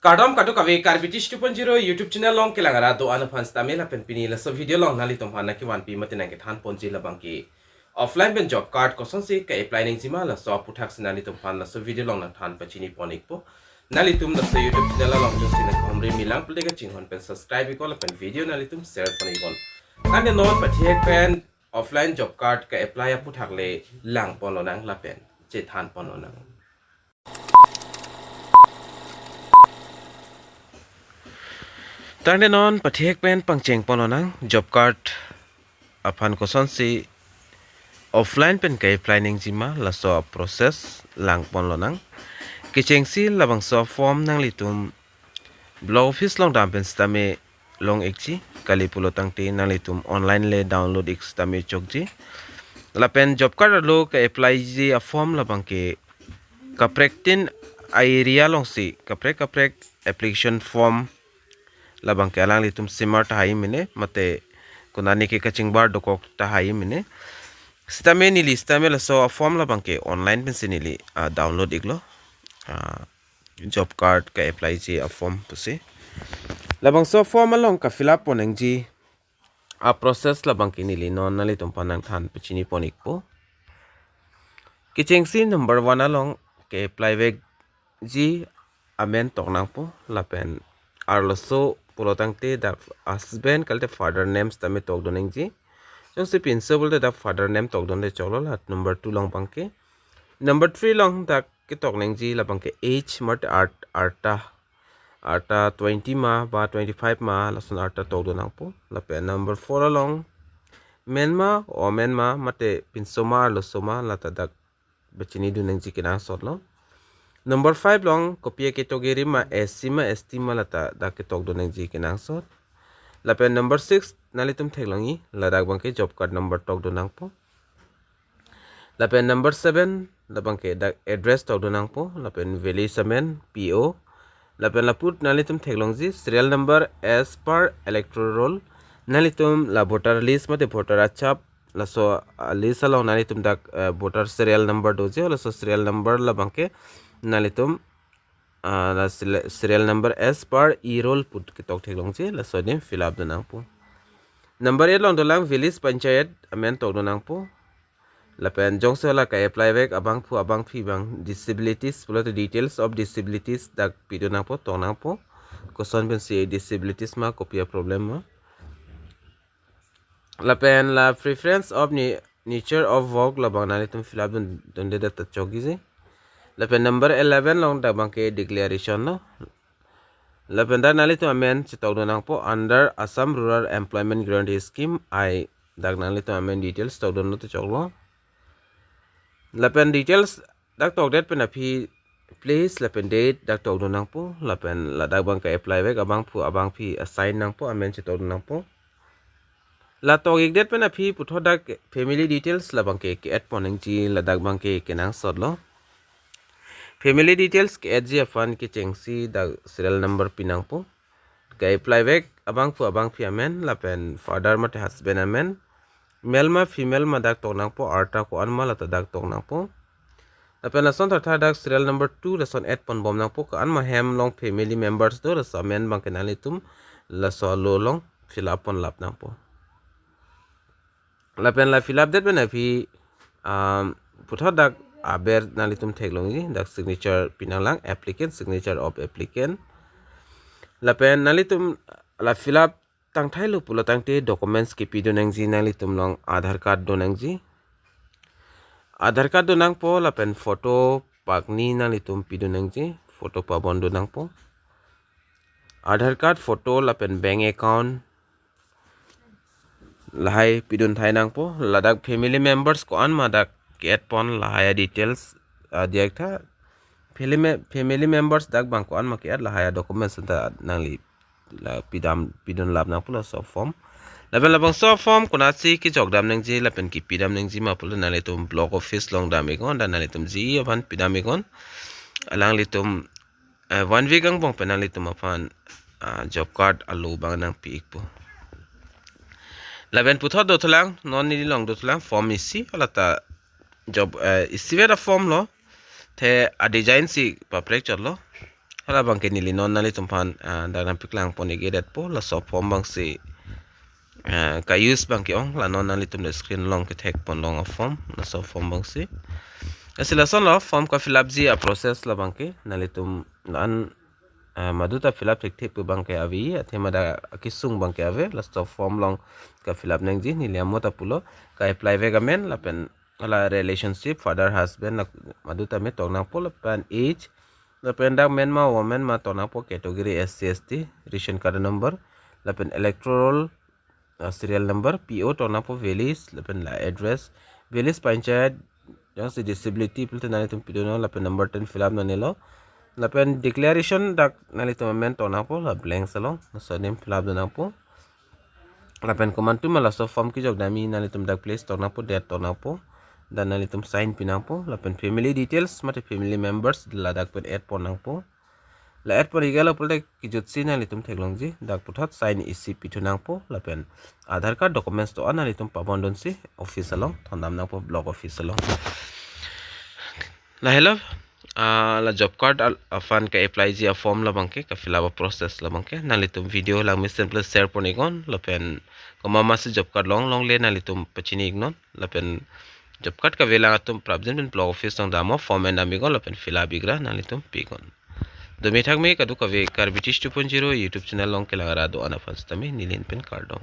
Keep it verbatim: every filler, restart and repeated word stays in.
Kardom kadokave, Karbi Tish two point zero YouTube channel along kelang arat do-an aphan sitame lapen pini laso video along nanglitum aphan nangkevanpi mate nangkethan ponji labang ke offline pen job card kosonsi ke-apply nangjima, laso aputhaksi nanglitum aphan laso video along nangthan pachini pon ikpo. Nanglitum laso YouTube channel along jongsi nangkehumri milang pulote kachinghon pen subscribe iknon lapen video nanglitum share pon iknon. Tangte non pathek pen offline job card ke-apply aputhak le lang ponlonang lapen chethan ponlonang. Tangte non pathek pen pangcheng ponlonang job card aphan kosonsi offline pen ke-apply nangjima, laso process lang ponlonang. Kechengsi labangso form nanglitum block office along dam pen sitame long ikji, kali pulo tangte nanglitum online le download ik sitame chokji. Lapen job card alo ke-apply ji aform labang ke kaprek tin a-area alongsi kaprek kaprek application form labang ke alanglitum simar tahai mene mate konane ke kachingbar dokok tahai mene. Sitame neli sitame laso aform labang ke online pensi neli, ah, download iklo. Ah, job card ke-apply ji aform pusi. Labangso form along ke-fill up pon nangji aprocess labang ke neli non nanglitum aphan nangthan pachini pon ikpo. Kechengsi number one along ke-apply vekji amen tok nangpo lapen arloso pulo tangte dak husband kalite father name sitame tokdun nangji. Jongsi pinso pulote dak father name tokdunde choklo, la number two along abang ke. Number three along dak ketok nangji labang ke age mate art arta arta twenty ma ba twenty-five ma lason arta tokdun nangpo. Lapen number four along men ma, women ma, mate pinso ma arloso ma lata dak pachinidun nangji kenangsotlo. Number five along kopi a-category ma, S C ma, S T ma lata dak ketokdun nangji kenangsot. Lapen number six nanglitum theklongji, ladak abang ke job card number tokdun nangpo. Lapen number seven labang ke dak address tokdun nangpo, lapen village amen, P O. Lapen laput nanglitum theklongji serial number as per electoral roll. Nanglitum la voter list mate voter achap, laso, ah, list along nanglitum dak, eh, voter serial number doji, laso serial number labang ke nanglitum, ah, la sele-, serial number as per e-roll pu ketok theklongji, laso adim fill up dun nangpo. Number eight along dolang village panchayat amen tokdun nangpo. Lapen jongsi la ke-apply vek abangphu abangphi abang disabilities pulote details of disabilities dak pidun nangpo, tok nangpo. Koson pensi disabilities ma, kopi a-problem ma. Lapen la preference of ni-, nature of work labang nanglitum fill up dun, dunde dak ta chokji. Lapen number eleven along dak abang ke declaration lo. Lapen dak nanglitum amen chetokdun nangpo under Assam Rural Employment Guarantee Scheme, ai dak nanglitum amen details tokdunlo ta choklo. Lapen details dak tokdet pen aphi place lapen date dak tokdun nangpo, lapen ladak abang ke-apply vek abangphu abangphi a-sign nangpo, amen chetokdun nangpo. La tok ikdet pen aphi puthot dak family details labang ke ke-add pon nangji, ladak abang ke kenangsotlo. Family details ke-add ji aphan kechengsi dak serial number pi nangpo. Ke-apply vek abangphu abangphi amen lapen father mate husband amen, male ma female ma dak tok nangpo, arta ko-an ma lata dak tok nangpo. Lapen lason thartha dak serial number two lason add ponbom nangpo, ko-an ma hem along family members do, laso amen abang ke nanglitum laso alo along fill up ponlap nangpo. Lapen la fill up det pen aphi, um, puthot dak aber nanglitum theklongji, dak signature pi nanglang, applicant, signature of applicant. Lapen nanglitum la fill up tangthailo pulo tangte documents kepidun nangji, nanglitum along Aadhaar card dun nangji. Aadhaar card dun nangpo lapen photo pakni nanglitum pidun nangji, photo pabon dun nangpo. Aadhaar card, photo lapen bank account lahai pidun thai nangpo. Ladak family members ko-an ma dak ke-add pon lahai a-details, ah, diak tha. Family me-, family members dak abang ko-an ma ke-add lahai a-documents ta nangli la pidam pidun lap nangpo laso form. Lapen labangso form konatsi kejok dam nangji lapen kepi dam nangji ma pulo nanglitum block office along dam iknon, dak nanglitum ji aphan pidam iknon. Alanglitum, eh, one week angbong pen nanglitum aphan, ah, job card alo abang nangpi ikpo. Lapen puthot dothulang, non neli along dothulang form isi, lata job, eh, isivet a-form lo, the a-design si paprek chotlo. Hala abangke neli non nanglitum aphan, ah, dak nangpaklang pon ik-edetpo, laso form abangsi, ah, ka-use abangke ong, la non nanglitum le screen along kethek pon long a-form, laso form abangsi. Lasi lasonlo form ka-fill up ji a-process la abangke, nanglitum an, ah, maduta fill up thekthe pu abangke ave, athema dak akesung abangke ave, laso form along ka-fill up nangji, neli amo ta pulo, ka-apply vek amen, lapen hala relationship, father, husband, la maduta me tong nangpo, lapen age, lapen dak men ma woman ma tong nangpo, category S C, S T, ration card number, lapen electoral, uh, serial number, P O tong nangpo, village, lapen la address, village panchayat, jongsi disability pulote nanglitum pidunnon, lapen number ten fill up nangnelo, lapen declaration dak nanglitum amen tong nangpo, la blank along, surname fill up dun nangpo. Lapen komantu ma laso form kejok damji nanglitum dak place tong nangpo, date tong nangpo. Dan nanglitum sign pi nangpo. Lapen family details mate family members ladak pen add pon nangpo. La add pon iklo pulote kejutsi nanglitum theklongji, dak puthot sign isi pithu nangpo. Lapen Aadhaar card documents do-an nanglitum pabon dunsi office along thondam nangpo, block office along. Lahelo, ah, la job card al-, aphan ka-apply ji a-form la abangke, ka-fill up a-process la abangke. Nanglitum video langmesen please share pon iknon, lapen komat masi job card long longle nanglitum pachini iknon, lapen job card kavelang atum prapjin pen block office along damnon, form en dam iknon, lapen fill up ikra nanglitum pi iknon. Dome thakme kadokave Karbi Teach two point zero YouTube channel along kelang ra do-an aphan sitame neli ahin pen kardom.